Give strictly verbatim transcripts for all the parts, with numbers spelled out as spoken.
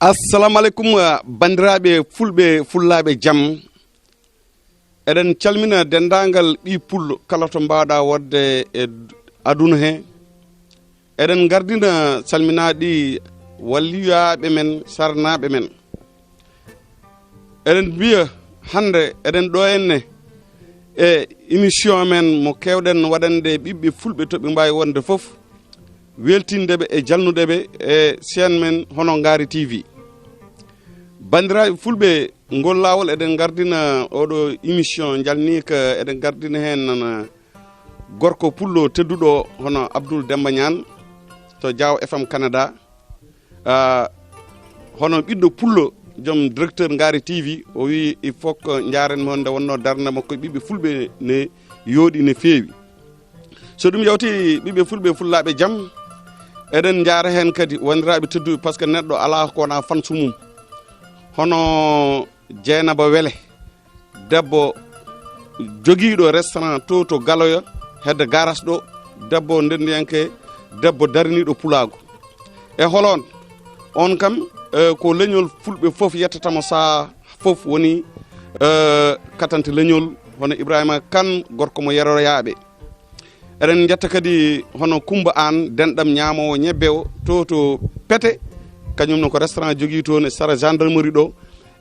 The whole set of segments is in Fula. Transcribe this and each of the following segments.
Assalamu aleykum, uh, banndiraaɓe fulɓe, fullaaɓe jam. Eɗen calmina denndaangal ɓii pullo kala to mbaawɗaa wonde e aduna he. Eɗen ngardina salminaaɗi walliyaaɓe men, sarnaaɓe men. Eɗen mbiya hannde eɗen ɗo henne e émission men mo keewɗen waɗande ɓiɓɓe fulɓe to ɓe mbaawi wonde fof, weltinde ɓe e jalnude ɓe e chaîne men hono Ngaari T V. Banndiraaɓe fulɓe, ngol laawol eɗen ngardina oɗo émission njalniika, eɗen ngardina heen nana gorko pullo tedduɗo hono Abdoul Demba Niane to Diaw F M Canada. Ah, hono ɓiɗɗo pullo, joom directeur Ngaari T V, o wi il faut que njaaren mi honde wonno darnde makko, ɓiɓɓe fulɓe ne yooɗi, ne feewi. So ɗum yawti, ɓiɓɓe fulɓe, fullaaɓe jam, eɗen njaara heen kadi wanndiraaɓe tedduɓe, par ce que neɗɗo alaa ko wonaa fansu mum. Hono Jeynaba Wele, debbo jogiiɗo restaurant to, to Galoya, hedde garas ɗo, debbo ndenndiyanke, debbo dariniiɗo pulaagu. E holon? On kam, eh, ko leñol fulɓe fof yettatamo saha fof woni, eh, katante leñol hono Ibrahima Kane, gorko mo Yeroyaaɓe. Eɗen njetta kadi hono Kumba Aan, denɗam ñaamoowo ñebbe o, to, to Pete, kañum ne ko restaurant jogii toon e sara gendarmerie ɗo.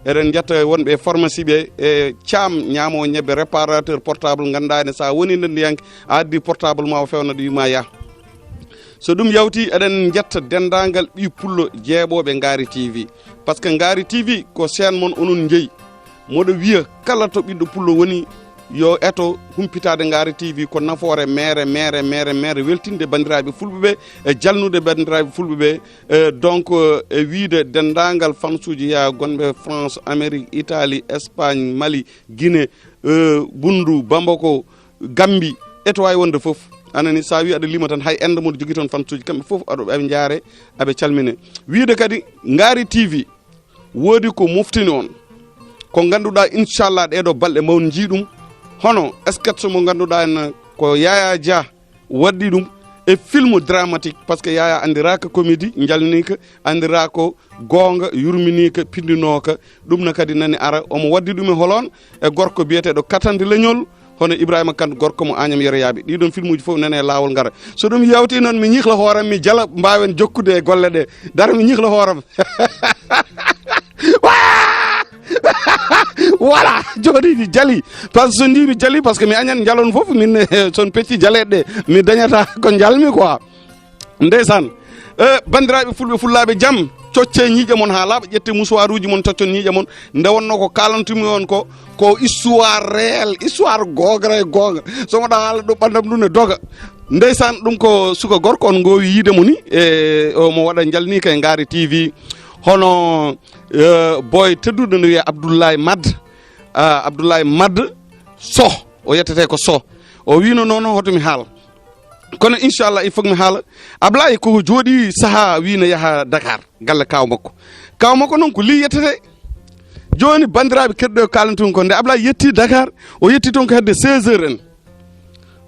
Eɗen njetta wonɓe e pharmacie ɓe e Caam, ñaamoowo ñebbe, réparateur portable, ngannduɗaa ene, so a woni ndenndiyanke, a addi portable ma, o fewna ɗo, wima yah. So ɗum yawti, eɗen njetta denndaangal ɓii pullo jeeɓooɓe Ngaari T V. Par ce que Ngaari T V ko chaîne mon, onon njeyi. Moɗo wiya kala to ɓiɗɗo pullo woni, yo eto humpitaade Ngaari T V, ko nafoore meere, meere, meere, meere, weltinde banndiraaɓe fulɓe ɓe e jalnude banndiraaɓe fulɓe ɓe. Eh, donc, eh, e wiide denndaangal fansuuji yaa gonɓe France, Amérique, Italie, Espagne, Mali, Guinée, eh, Bundu, Bamako, Gambie, e to waawi wonde fof. Anani, so a wi aɗa lima tan, hay ende moɗo jogii toon fansuuji, kamɓe fof aɗo, aɓe njaare, aɓe calmine. Wiide kadi, Ngaari T V, woodi ko moftini on, ko ngannduɗaa, inchallah, ɗeeɗo balɗe mawn njii ɗum. Hono sketch mo ngannduɗaa en ko Yaya Dia waɗɗi ɗum, e film dramatique, par ce que Yaya anndiraaka comédie njalniika, anndiraako goonga, yurminiika, pindinooka. Ɗum ne kadi nani ara, omo waɗɗi ɗum e holon, e gorko biyeteeɗo Katande Leñol, hono Ibrahima Kane, gorko mo Añam Yeroyaaɓe. Ɗii ɗoon filmuuji fof nane e laawol ngara. So ɗum yawti noon, mi ñihla hooram, mi jala, mbaawen jokkude e golle ɗe. Dara, mi ñihla hooram. Waa! Voilà, jooni mi jali. Par ce que so ndi mi jali, par ce que mi añan njalon fof, min, eh, son pecci jaleeɗe ɗe, mi dañata ko njalmi quoi. Ndeysaan. Eh, banndiraaɓe fulɓe, fullaaɓe jam, coccee ñiiƴe mon haa laaɓa, ƴettee musuwaaruuji mon, coccon ñiiƴe mon. Nde wonnoo ko kaalantumi on ko, ko histoire réel, histoire goonga e goonga. So mbaɗa haala ɗo ɓanndam ɗum ne doga. Ndeysaan, ɗum ko suka gorko on ngoowi yiide mo ni, e o mo waɗa njalniika e Ngaari T V. Hono, eh, boy tedduɗo no wiyee Abdoulaye Mad. Ah, Abdoulaye Mad Soh, o yettetee ko Soh. O wiino noon, hoto mi haal. Kono inchallah, il faut que mi haala. Ablaye ko jooɗi sahaa, wii no yaha Dakar, galle kaaw makko. Kaaw makko noon ko lii yettetee. Jooni, banndiraaɓe keɗɗo, kaalantun ko nde Ablaye yetti Dakar, o yetti toon ko hedde seize heures en.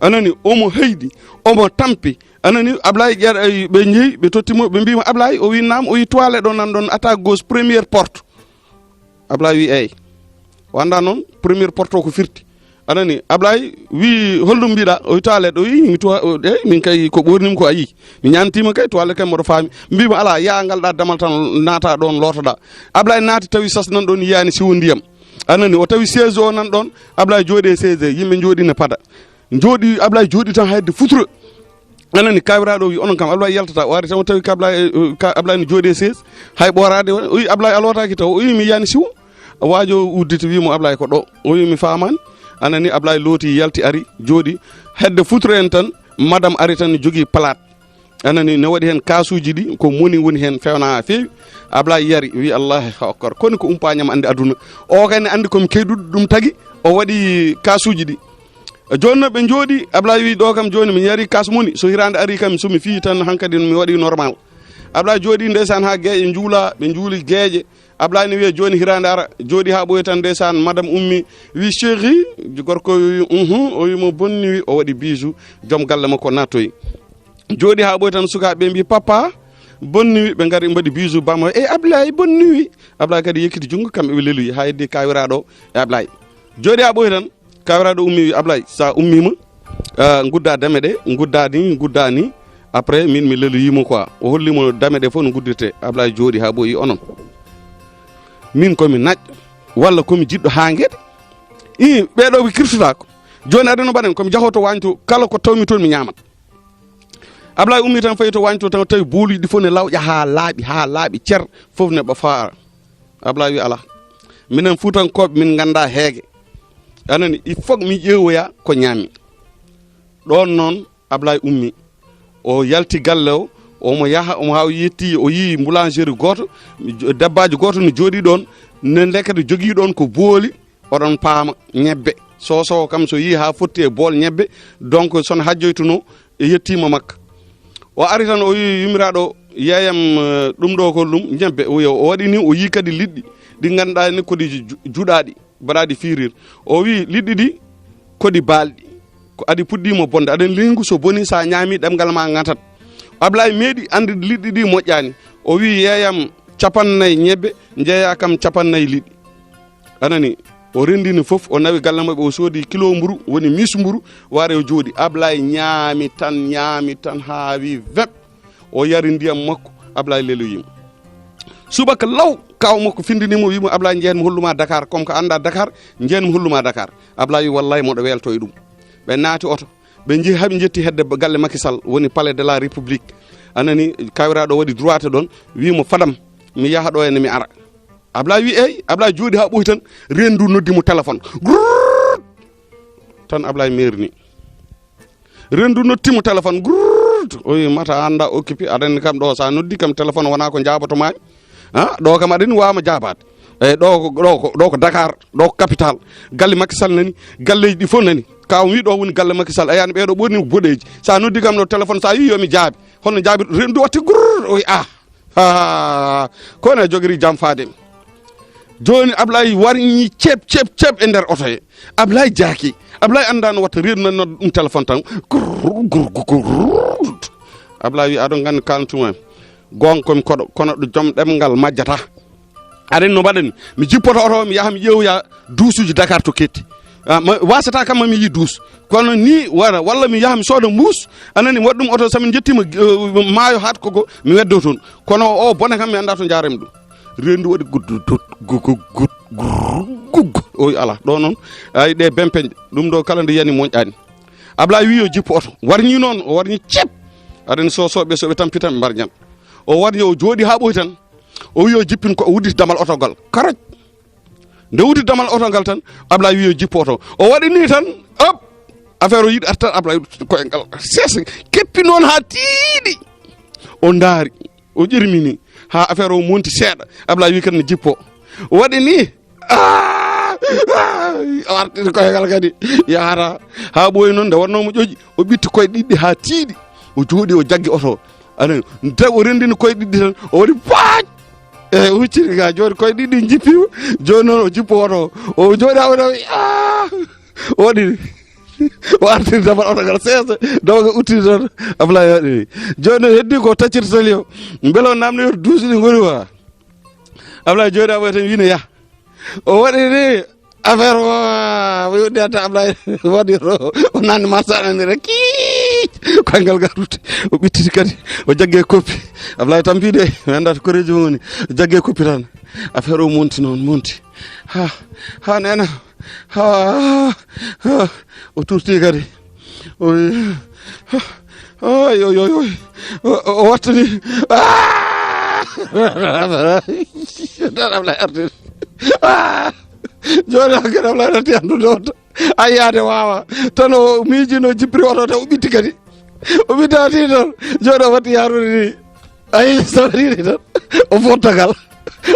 Anani, omo heyɗi, omo tampi. Anani, Ablaye ƴeer-, ay, ɓe njehi, ɓe totti mo, ɓe mbii mo, "Ablaye," o wii, "Naam." O wii, "Toilette ɗo nan ɗon, attaque gauche, première porte." Ablaye wii, "Eey." O anndaa noon première porte o ko firti. Anani, Ablaye wii, "Holɗum mbiɗa?" O wii, "Toilette." O wii, "Mi toi-, o, eey, min kay ko ɓoornimi ko a yii. Mi ñaantiima kay, toilette kay mboɗo faami." Mbii mo, "Alaa, yaa ngal ɗaa damal tan, naata ɗoon, lootoɗaa." Ablaye naati, tawi sas nan ɗoon, yiyaani siwo ndiyam. Anani, o tawi chaise o nan ɗoon, Ablaye jooɗi e chaise, yimɓe njooɗi ne pada. Jooɗi, Ablaye jooɗi tan hayde futura. Anani, kawiraaɗo o wi, "Onon kam, Ablaye yaltata." O ari tan, o tawi ka Ablaye, eh, ka Ablaye no jooɗi e chaise. Hay ɓooraade, o wi, "Ablaye, a lootaaki taw?" O wi, "Mi yiyaani siwo." Waajoo udditi, wi mo, "Ablaye ko ɗo." O wi, "Mi faamaani." Anani, Ablaye looti, yalti, ari, jooɗi. Hedde futura en tan, madame ari tan, jogii palaat. Anani, ne waɗi heen kaasuuji ɗi, ko moni woni heen, feewna haa feewi. Ablaye yari, wi, "Allahu akbar. Koni ko umpaani am annde aduna." O kay ne anndi ko mi keyɗuɗo, ɗum tagi o waɗi kaasuuji ɗi. Jooni noon ɓe njooɗi, Ablaye wi, "Ɗo kam jooni mi yari kaas moni, so hiraande ari kam, so mi fii tan hankadi mi waɗi normal." Ablaye jooɗi ndeysaan haa geeƴe njuula, ɓe njuuli geeƴe. Ablaye ne wiya, "Jooni hiraande ara." Jooɗi haa ɓooyi tan ndeysaan madame ummi, wi, "Chéri," gorko wi, "Uhum." O wi mo, "Bonni," wi, o waɗi bisou, joom galle makko nattoyi. Jooɗi haa ɓooyi tan sukaaɓe ɓe mbii, "Papa, Bonne nuit, ɓe ngari mbaɗi bisou bamma. E Ablaye, bonne nuit. Ablaye kadi yekkiti junngo, kamɓe ɓe leloyi. Haa heddi kawiraaɗo e Ablaye. Jooɗi haa ɓooyi tan, kawiraaɗo ummi, wi Ablaye, sa ummiima, ah, ngudda dame ɗe, ngudda ni, ngudda ni. Après, min mi leloyiima quoi. O holliimo dame ɗe fof no nguddirtee. Ablaye jooɗi haa ɓooyi, onon. Min ko mi naƴ, walla ko mi jiɗɗo haa ngede? Ii, ɓeeɗo ɓe kirsotaako. Jooni aɗa no mbaɗen, ko mi jahooto waañ to, kala ko tawmi toon mi ñaamat. Ablaye ummi tan fayi to waañ to tan, tawi booluuji ɗi fof ne lawƴa haa laaɓi, haa laaɓi cer, fof ne ɓa faara. Ablaye wi alaa. Minen Fuutankooɓe, min nganndaa heege. A nani, il faut mi ƴeewoya ko ñaami. Ɗoon noon, Ablaye ummi. O yalti galle o, omo yaha, omo haa o yetti, o yii boulangerie gooto, debbaajo gooto no jooɗii ɗoon, ne ndekete jogii ɗoon ko booli, oɗon paama, ñebbe. Soosoowo kam so yii haa fotti e bool ñebbe, donc so no hajjoytunoo, e yettiima makka. O ari tan, o wii, "Yumiraaɗo, yeeyam, eh, ɗum ɗo ko ɗum, ñebbe." O wi, o waɗi ni, o yii kadi liɗɗi ɗi ngannduɗaa ni ko ɗi ju-, juɗaaɗi, mbaɗaaɗi firir. O wii, "Liɗɗi ɗi ko ɗi baalɗi, ko aɗi puɗɗiima bonde, aɗen liingu so boni, so a ñaami, ɗemngal ma ŋatat." Ablaye meeɗi anndude liɗɗi ɗi moƴƴaani. O wii, "Yeeyam capannay ñebbe, njeeya kam capannay liɗɗi." A nani, o renndini fof, o nawi galle maɓɓe, o soodi kilo mburu, woni mis mburu, wari o jooɗi. Ablaye ñaami tan, ñaami tan, haa wi wep. O yari ndiyam makko, Ablaye leloyiima. Subaka law, kaaw makko findini mo, wi mo, "Ablaye, njehen mi holluma Dakar, comme ko annda Dakar, njehen mi holluma Dakar." Ablaye wi, "Wallahi, moɗo welto e ɗum." Ɓe naati oto, ɓe njehi, haa ɓe njetti hedde galle Macky Sall, woni Palais de la République. A nani, kawiraaɗo waɗi droite ɗoon, wi mo, "Fadam, mi yaha ɗo henne, mi ara." Ablaye wi, "Eey." Ablaye jooɗi haa ɓooyi tan, reendu noddi mo téléphone. Grrrr! Tan Ablaye meerni. Reendu noddi mo téléphone. Grrrr! O wi, "Mata annda occupé, aɗa anndi kam ɗo, so a noddi kam téléphone wonaa ko njaaboto maami. Ha, ɗo kam aɗa anndi waawma jaabaade. Eey, ɗo ko, ɗo ko, ɗo ko Dakar, ɗo ko capital. Galle Macky Sall nani, galleeji ɗi fof nani. Kaaw wi ɗo woni galle Macky Sall, a yiyaani ɓeeɗo ɓoorni boɗeeji. So a noddi kam ɗo téléphone, so a yii yo mi jaabi. Hono jaabi?" Reendu watti grrrr, o wi, "Ah." Ha, ko ene jogori jam faade. Jooni Ablaye warñi ceep, ceep, ceep e nder oto he. Ablaye jaaki. Ablaye anndaa no watta, reendu nani nodda ɗum téléphone tan. Grrr, grrr, grrr, grrr. Ablaye wi, "Aɗon nganndi kaalantuma en. Goonga ko mi koɗo, kono ɗo jom ɗemngal majjata. Aɗa anndi no mbaɗen? Mi jippoto oto, mi yaha mi ƴeewoya duusuuji Dakar to ketti. Ah, ma, wasata kam ma mi yii duus. Kono ni wara, walla mi yaha mi sooda mbuus, a nani, mi waɗa ɗum oto, so min njettiima, eh, maayo haat koko, mi weddo toon. Kono o bone kam mi anndaa to njaaraymi ɗum." Reendu waɗi gud, gud, gud, gud, gud, gud, gud. O wi, "Alaa, ɗo noon, ay, ɗe bempeñe, ɗum ɗo kala nde yani moƴƴaani." Ablaye wi yo jippo oto. Warñi noon, o warñi ceep. Aɗa anndi soosooɓe, so ɓe tampi tan ɓe mbarñan. O warñi, o jooɗi haa ɓooyi tan. O wi yo jippin ko, o udditi damal oto ngal. Karaj. Nde udditi damal oto ngal tan, Ablaye wi yo jippo oto. O waɗi ni tan, hop! Affaire o yiɗi arta, Ablaye udditi koye ngal. Seesa, keppi noon haa tiiɗi. O ndaari, o ƴirmini, haa affaire o monti seeɗa. Ablaye wi kadi ne jippo. O waɗi ni, ah! Ah! O artiri koye ngal kadi. Yahata. Haa ɓooyi noon, nde wonnoo mo ƴoƴi, o ɓitti koye ɗiɗi haa tiiɗi. O jooɗi, o jaggi oto. Aɗa anndi, nde o renndini koye ɗiɗi tan, o waɗi paaj! E, o hucciti ga, jooni koye ɗiɗi njippiima. Jooni noon o jippo oto. O jooɗi haa woni, ah! O waɗi, o artiri damal oto ngal seesa, damal ngal udditi tan. Ablaye waɗi ni. Jooni noon heddi ko taccirta tali o. Mbele o naamnoyta duusi ɗi ngoni wa? Ablaye jooɗi haa ɓooyi tan, wi ne yah. O waɗi ni affaire o, o yoɗɗi hatta Ablaye waɗi to, o nanni marsa nanni rek, kiic, koyngal ngal rutti. O ɓittiti kadi, o jaggi e koppi. Ablaye tampi de, mi anndaa to koreeji mum woni. O jaggi e koppi tan. Affaire o monti noon, monti. Ha, ha, neena. Ha, ha. O turti kadi. O wi, "Oy, oy, oy, oy." O, o, o wattani. Ah! Tan Ablaye artiri. Ah! Jooni hakkadi Ablaye natti anndude oto. Ay, yaade waawa. Tan o miijino jippiri oto tan o ɓitti kadi. O ɓittaati tan. Jooni o watti yaarude ni. Ay, sawriri tan. O fottagal.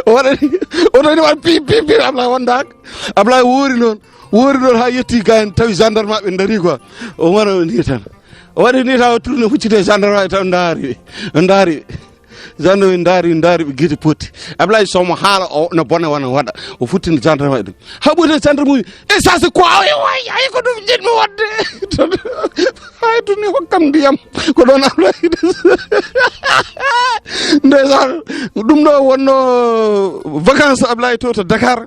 O waɗani, o tawni waɗ pip, pip, pip, Ablaye wondaaka. Ablaye woori noon, woori noon haa yetti ga en, tawi gendarme ɓe ndarii quoi. O wara ni tan. O waɗi ni tan, o tourné huccite gendarme ɓe tan ndaari, ndaari. Gendarme ndaari, ndaari ɓe gite potti. Ablaye Sow mo haala o no bone wona waɗa. O futtini gendarme waɗi ɗum. Haɓude gendarme uji. Et ça c'est quoi? Ay, ay, ay, ko ɗum jiɗmi waɗde. Hay tuni hokkam ndiyam. Ko ɗon Ablaye. Ndeysaan, ɗum ɗo wonno vacances Ablaye to, to Dakar.